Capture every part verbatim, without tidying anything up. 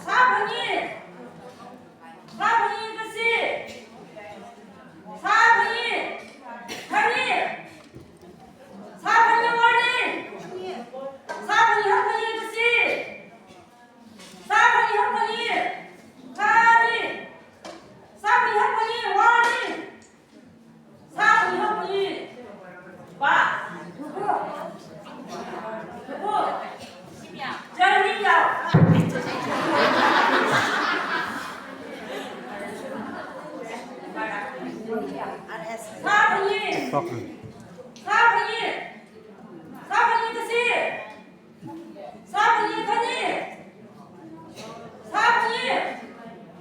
Sāphangyi. Sāphangyi kashi. Sāphangyi khani. Sāphangyi vāni. Sāphangyi hangphangyi kashi. Sāphangyi hangphangyi khani. Sāphangyi hangphangyi vāni. Sāphangyi hangphangyi vā. Journey yao. Sāphangyi. Sāphangyi. Sāphangyi kashi. Sāphangyi khani. Sāphangyi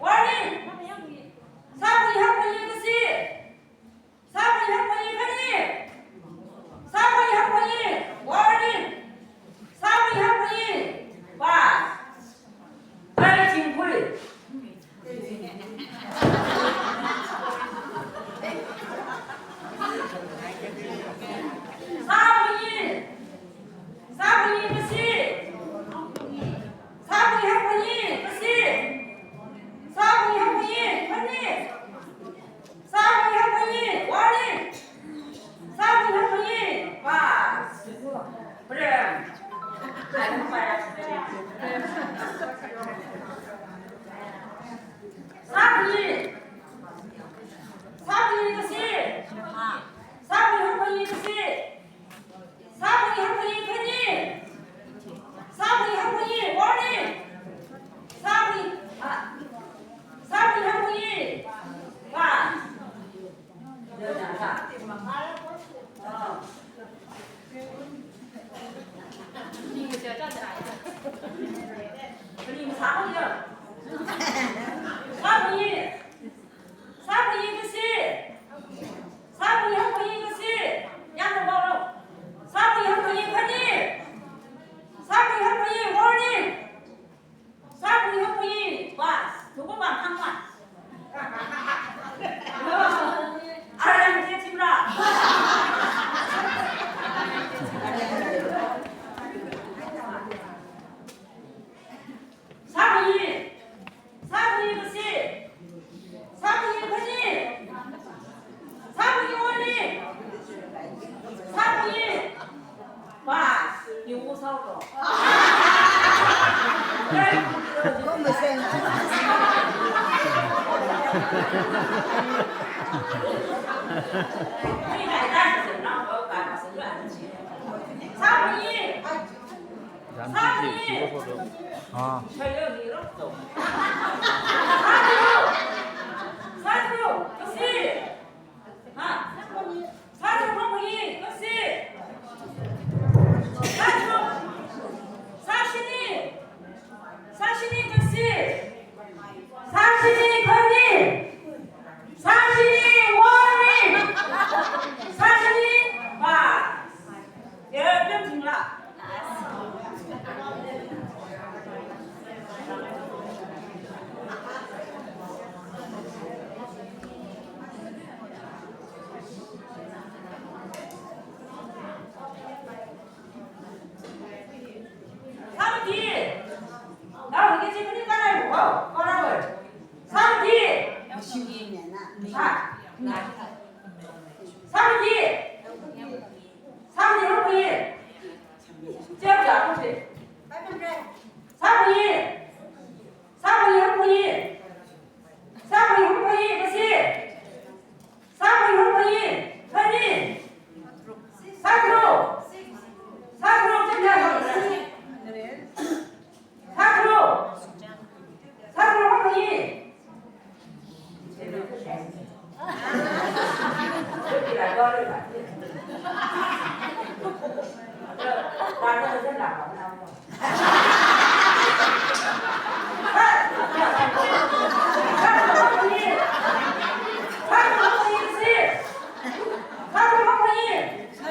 vāni. Sāphangyi hangphangyi kashi. Sāphangyi hangphangyi khani. Sāphangyi hangphangyi vāni. Sāphangyi hangphangyi vā. Ai, chingkhui. Sāphangyi. Sāphangyi kashi. Sāphangyi hangphangyi kashi. Sāphangyi hangphangyi khani. Sāphangyi hangphangyi vāni. Sāphangyi hangphangyi vā. Prem. Sāphangyi. Sāphangyi kashi. Sāphangyi hangphangyi kashi. Sāphangyi hangphangyi khani. Sāphangyi hangphangyi vāni. Sāphangyi, ah, sāphangyi hangphangyi vā. Sāphangyi. Sāphangyi kashi. Sāphangyi hangphangyi kashi. Yanglu, baolu. Sāphangyi hangphangyi khani. Sāphangyi hangphangyi vāni. Sāphangyi hangphangyi vā. Thukpa vāhāngma. Arang je chimra. Sāphangyi. Sāphangyi kashi. Sāphangyi khani. Sāphangyi vāni. Sāphangyi vā. Yungwu sao to. Sāphangyi. Sāphangyi. 아. Sātru. Sātru. Kashi. Ha. Sātru hangphangyi kashi. Sātru. Sāshini. Sāshini kashi. Sāshini khani. Sāshini vāni. Sāshini vā. Sāvathi. Sāvathi hangphangyi.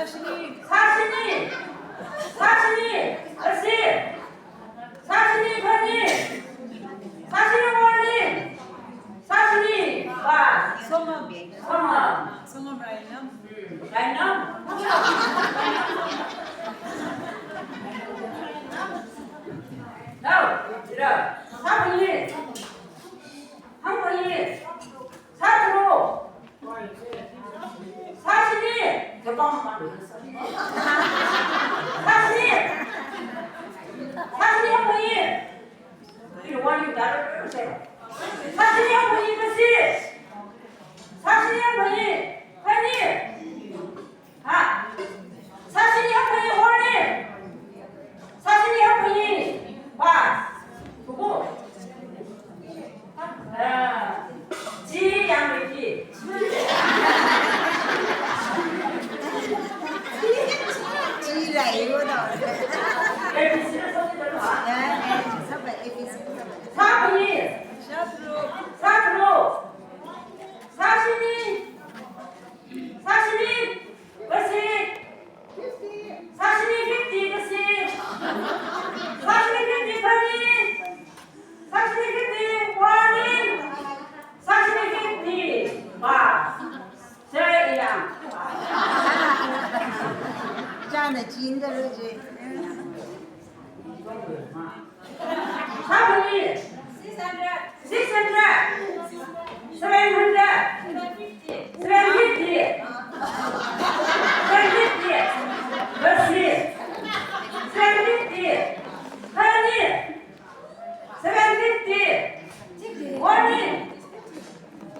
Sashini. Sashini. Sashini. Kasi. Sashini khani. Sashini warning. Sashini. Ba. Songam. Songam. Songam Rainam. Hmm. Rainam. Now, sira. Sashini. Hangkhani. Shatru. Sashini. Sashini. Sashini hangkhani. You want you gotta say. Sashini hangkhani kasi. Sashini hangkhani. Khani. Ha. Sashini hangkhani warning. Sashini hangkhani. Ba. Tuku. Ah. Chi yang lei chi. Chi lei yo no. A B C na sāki dalo ha. Ya, eh, sāpai A B C sāpai. Sashini. Shatru. Shatru. Sashini. Sashini. Kasi. Sashini fifty kasi. Sashini fifty khani. Sashini fifty warning. Sashini fifty ba. China chin da lo je. How many? Six hundred. Six hundred. Seven hundred. Seven fifty. Seven fifty. Seven fifty. Let's see. Seven fifty. How many? Seven fifty. Warning.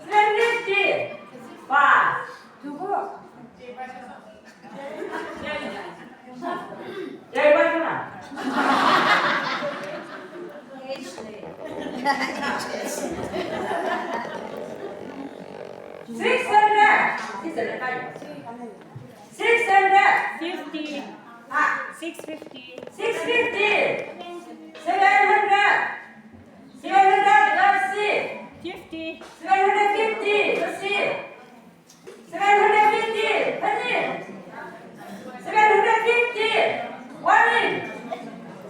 Seven fifty. Ba. Tuku. Six hundred. Six hundred. Fifty. Ah. Six fifty. Six fifty. Seven hundred. Seven hundred. Let's see. Fifty. Seven hundred fifty. Let's see. Seven hundred fifty, khani? Seven hundred fifty, warning.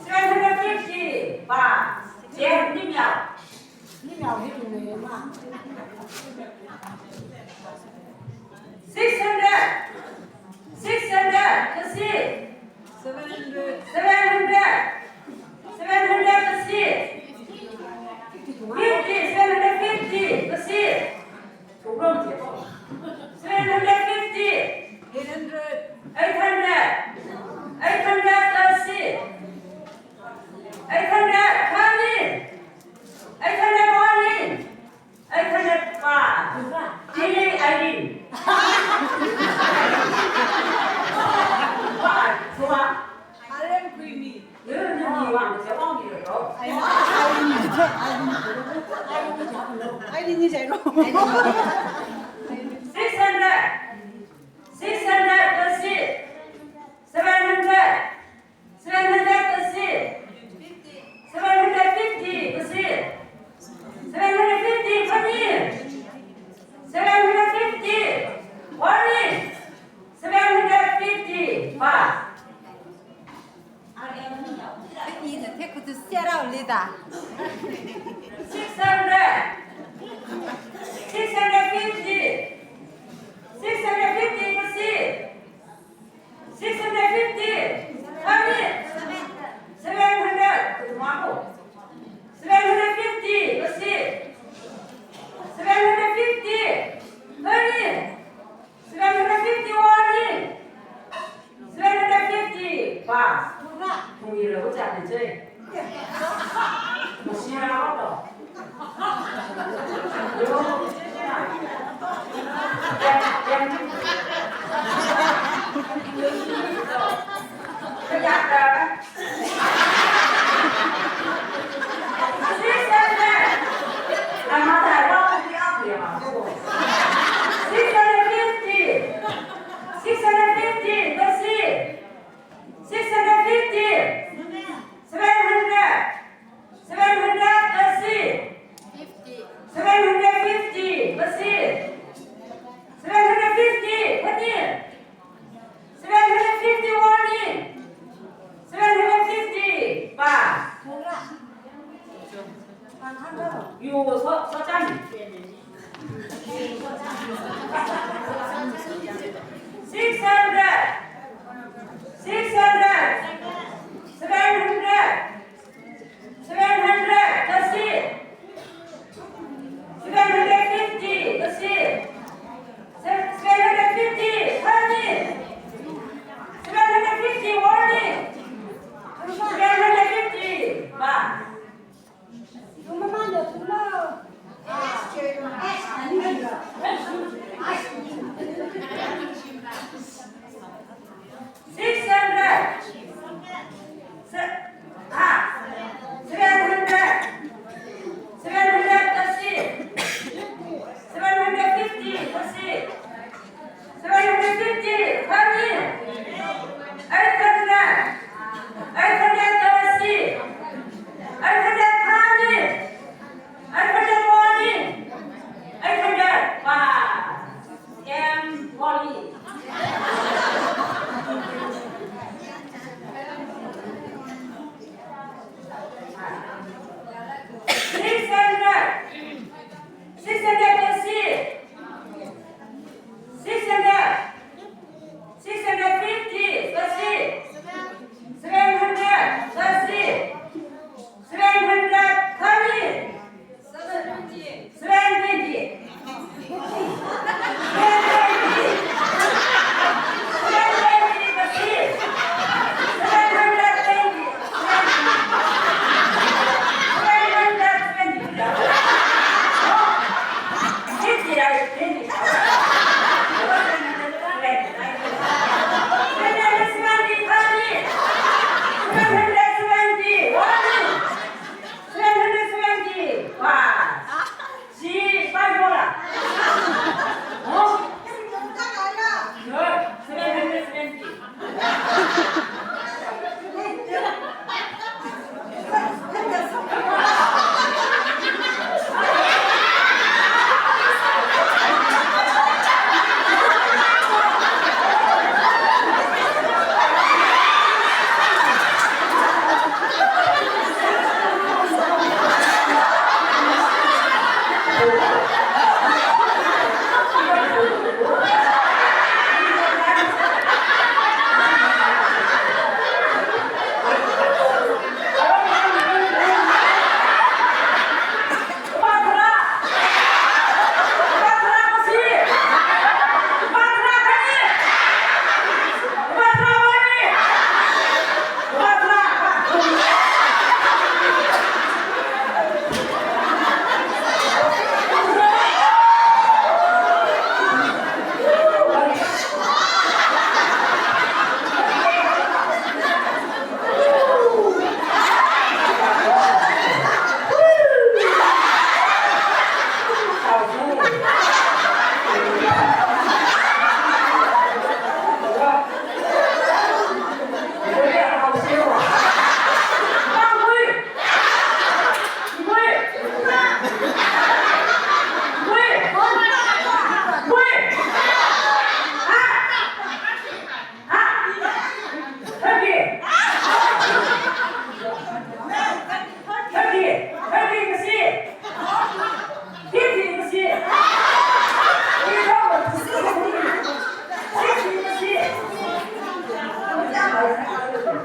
Seven hundred fifty, ba. Jen, nimyao. Nimyao hi ne ma. Six hundred. Six hundred, kasi? Seven hundred. Seven hundred. Seven hundred, kasi? Fifty, seven hundred fifty, kasi? Seven hundred fifty. Eight hundred. Eight hundred. Eight hundred thirty. Eight hundred thirty. Eight hundred forty. Eight hundred five. Eighteen. Five. Six hundred. Six hundred, kasi? Seven hundred. Seven hundred, kasi? Seven hundred fifty, kasi? Seven hundred fifty, khani? Seven hundred fifty. Warning. Seven hundred fifty. Ba. Ina te kutu serau lida. Six hundred. Six hundred fifty. Six hundred fifty, kasi? Six hundred fifty. Khani? Seven hundred. Seven hundred fifty, kasi? Seven hundred fifty. Khani? Seven hundred fifty warning. Seven hundred fifty. Ba. Thungli lo cha ne che. Mashira lo. Yo. Em, em. Kaya ka. Six hundred. Six hundred fifty. Six hundred fifty. Kasi? Six hundred fifty.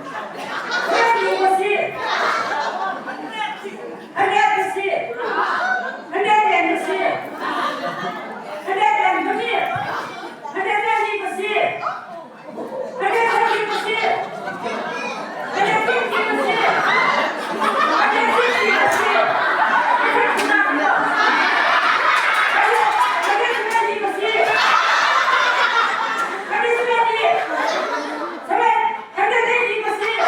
Hundred percent. Hundred percent. Hundred and percent. Hundred and twenty. Hundred twenty percent. Hundred twenty percent. Hundred fifty percent. Hundred sixty percent. Hundred seventy percent. Hundred seventy. Seven. Hundred eighty percent.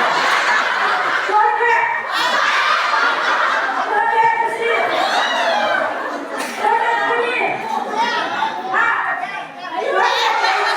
Two hundred. Two hundred percent. Two hundred twenty. Ah. Two hundred twenty.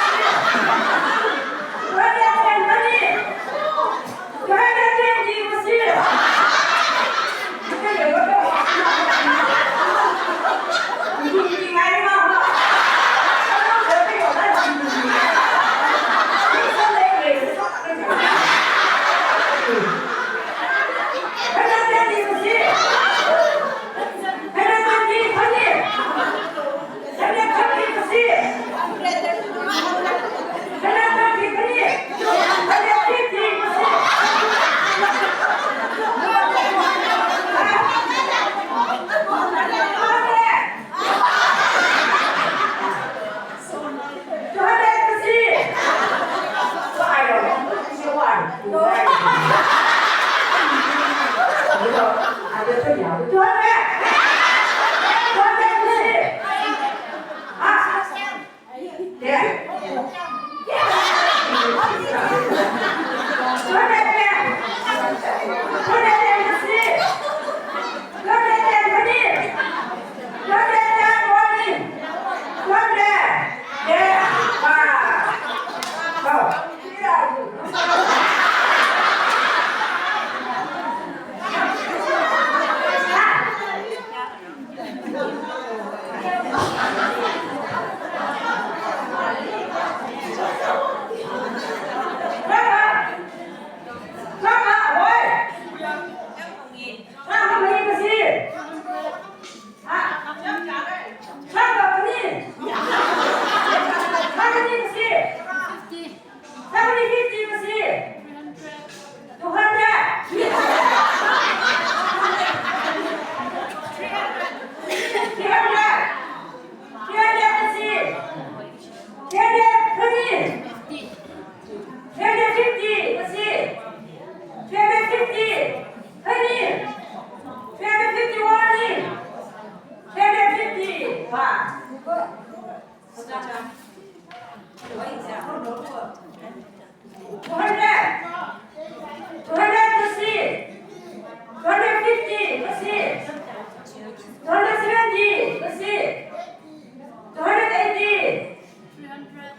Two hundred twenty. How many fifty you see? Two hundred. Three hundred. Three hundred you see? Three hundred twenty. Three hundred fifty you see? Three hundred fifty. Twenty. Three hundred fifty-one. Three hundred fifty. Wow. Two hundred. Two hundred you see? Two hundred fifty you see? Two hundred seventy you see? Two hundred eighty.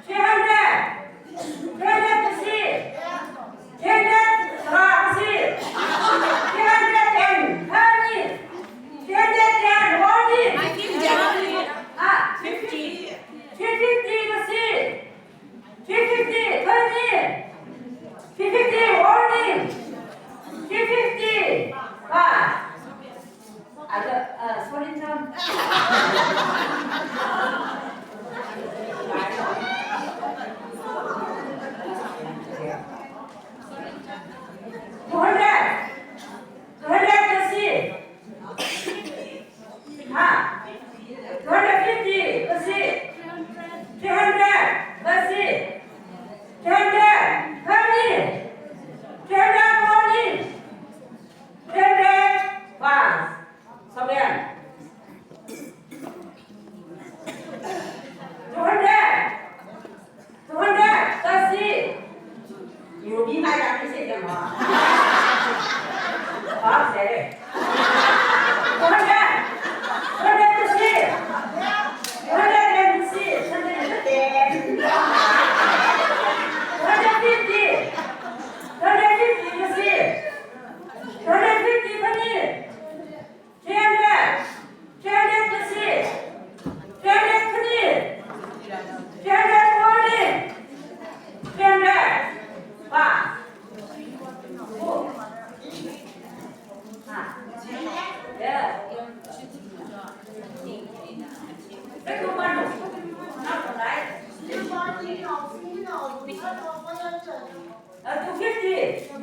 Three hundred. Three hundred you see? Three hundred, ah, you see? Three hundred and thirty. Three hundred and forty. Ah, fifty. Three fifty you see? Three fifty, thirty. Three fifty, forty. Three fifty, ah. Ada, uh, sorry, John. Two hundred. Two hundred you see? Ha? Two hundred fifty you see? Uh, two fifty. Two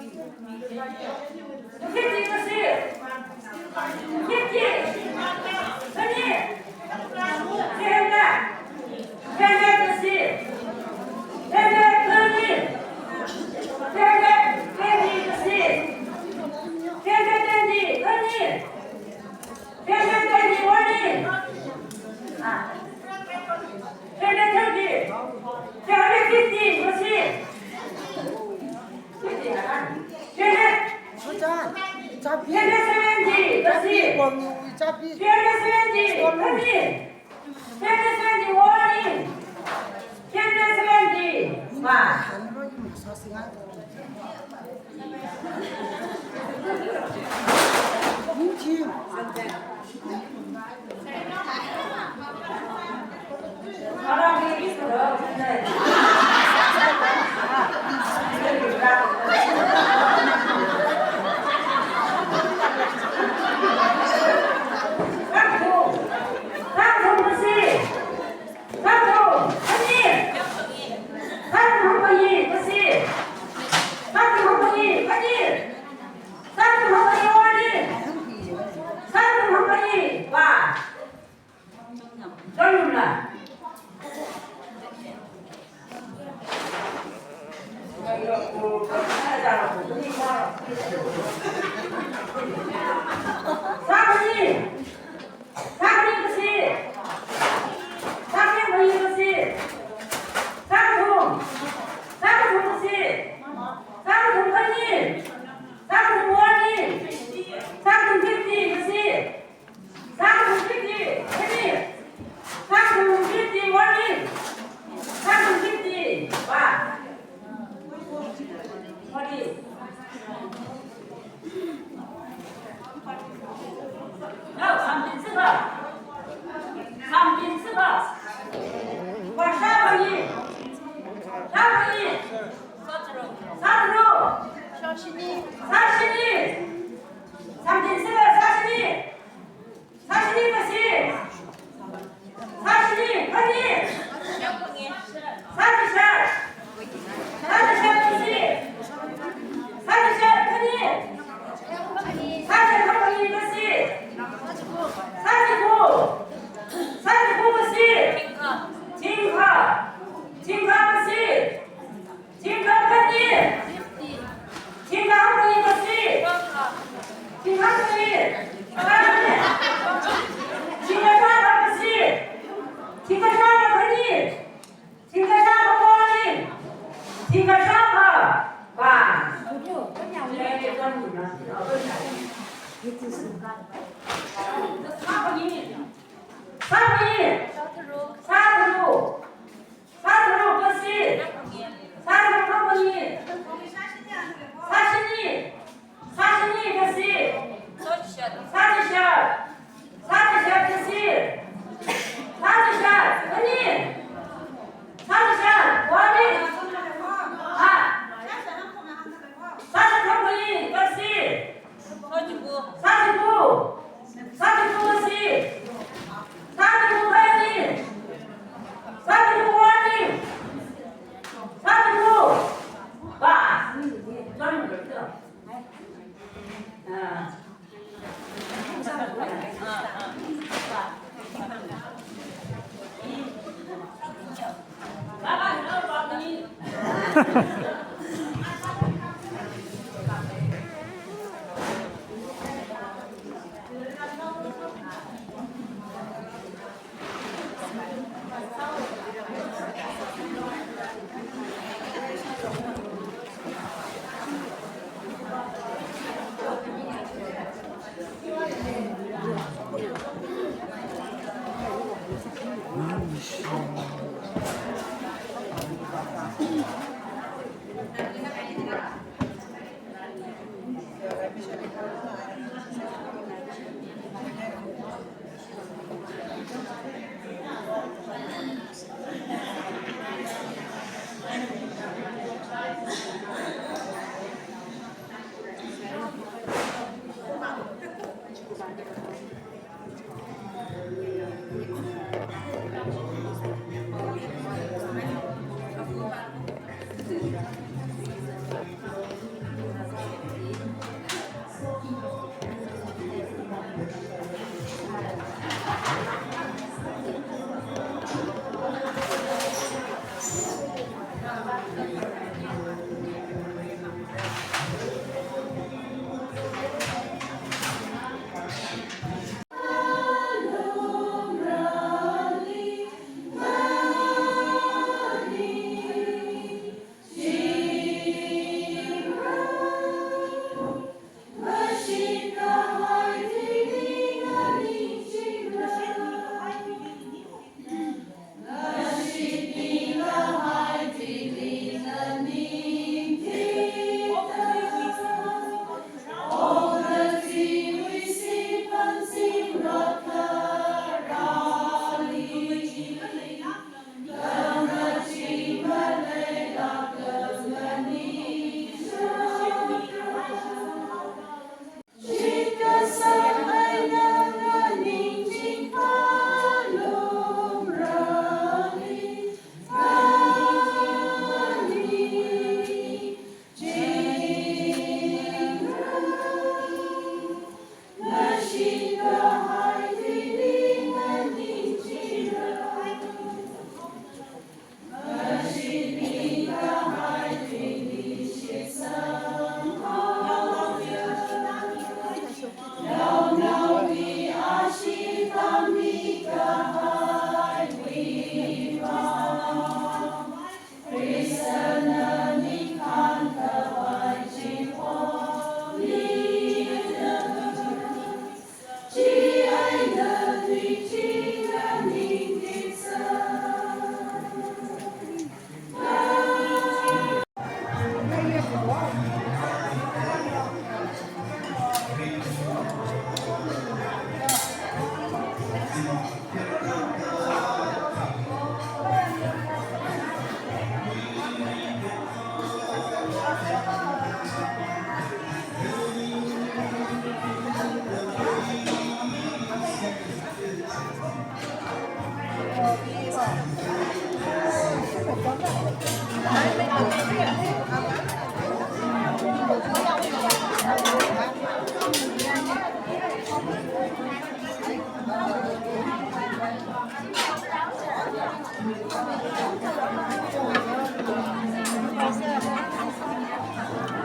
fifty kasi. Two fifty. Khani. Three hundred. Three hundred kasi. Three hundred khani. Three hundred khani kasi. Three hundred twenty khani. Three hundred twenty warning. Ah. Three hundred thirty. Three hundred fifty kasi. Three hundred. Three hundred seventy kasi. Three hundred seventy kasi. Three hundred seventy warning. Three hundred seventy. Wah. Sāshini kasi. Sāshini khani. Sāthishat. Sāthishat kasi. Sāthishat khani. Sāthishat khani kasi. Sāthiku. Sāthiku kasi. Thingkha. Thingkha kasi. Thingkha khani. Thingkha khani kasi. Thingkha khani. Thingkha shākha kasi. Thingkha shākha khani. Thingkha shākha khani. Thingkha shākha. Ba. Sākha khani. Sātharuk. Sātharuk kasi. Sātharuk khani. Sāshini. Sāshini kasi. Sāthishat. Sāthishat kasi. Sāthishat khani. Sāthishat wani. Ha. Sāthishat khani kasi. Sāthiku. Sāthiku kasi. Sāthiku khani. Sāthiku wani. Sāthiku. Ba. Ah.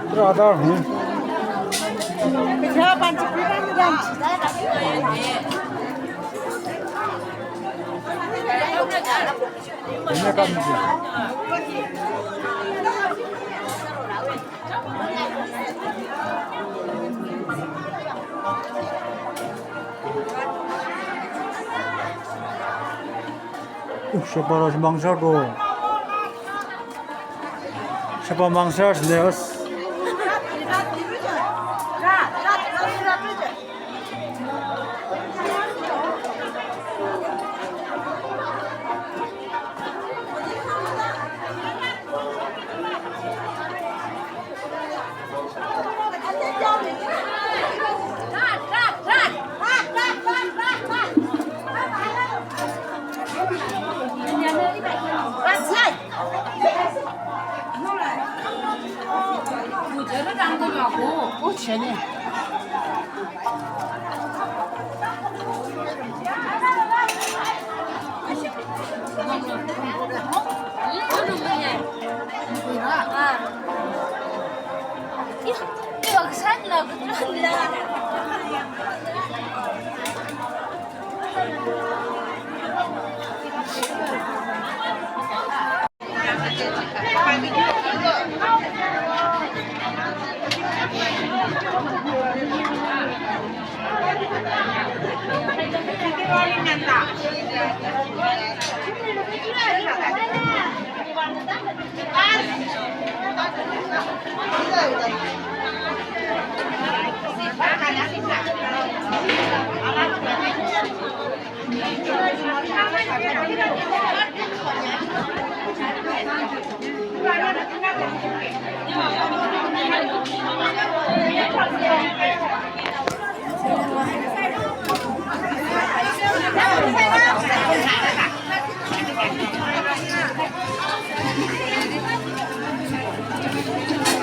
Brother, hmm? Uh, sheba rāshi mangshar ko. Sheba mangshar sine as.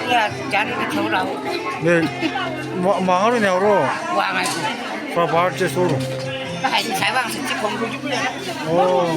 Ya, jangan kacau lah. Ne, ma-, mahal ni oro. Wah, ngai. Berapa harga solo? Bahai ni saya bang sih kong dulu ya. Oh.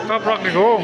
Kaprak ni ko.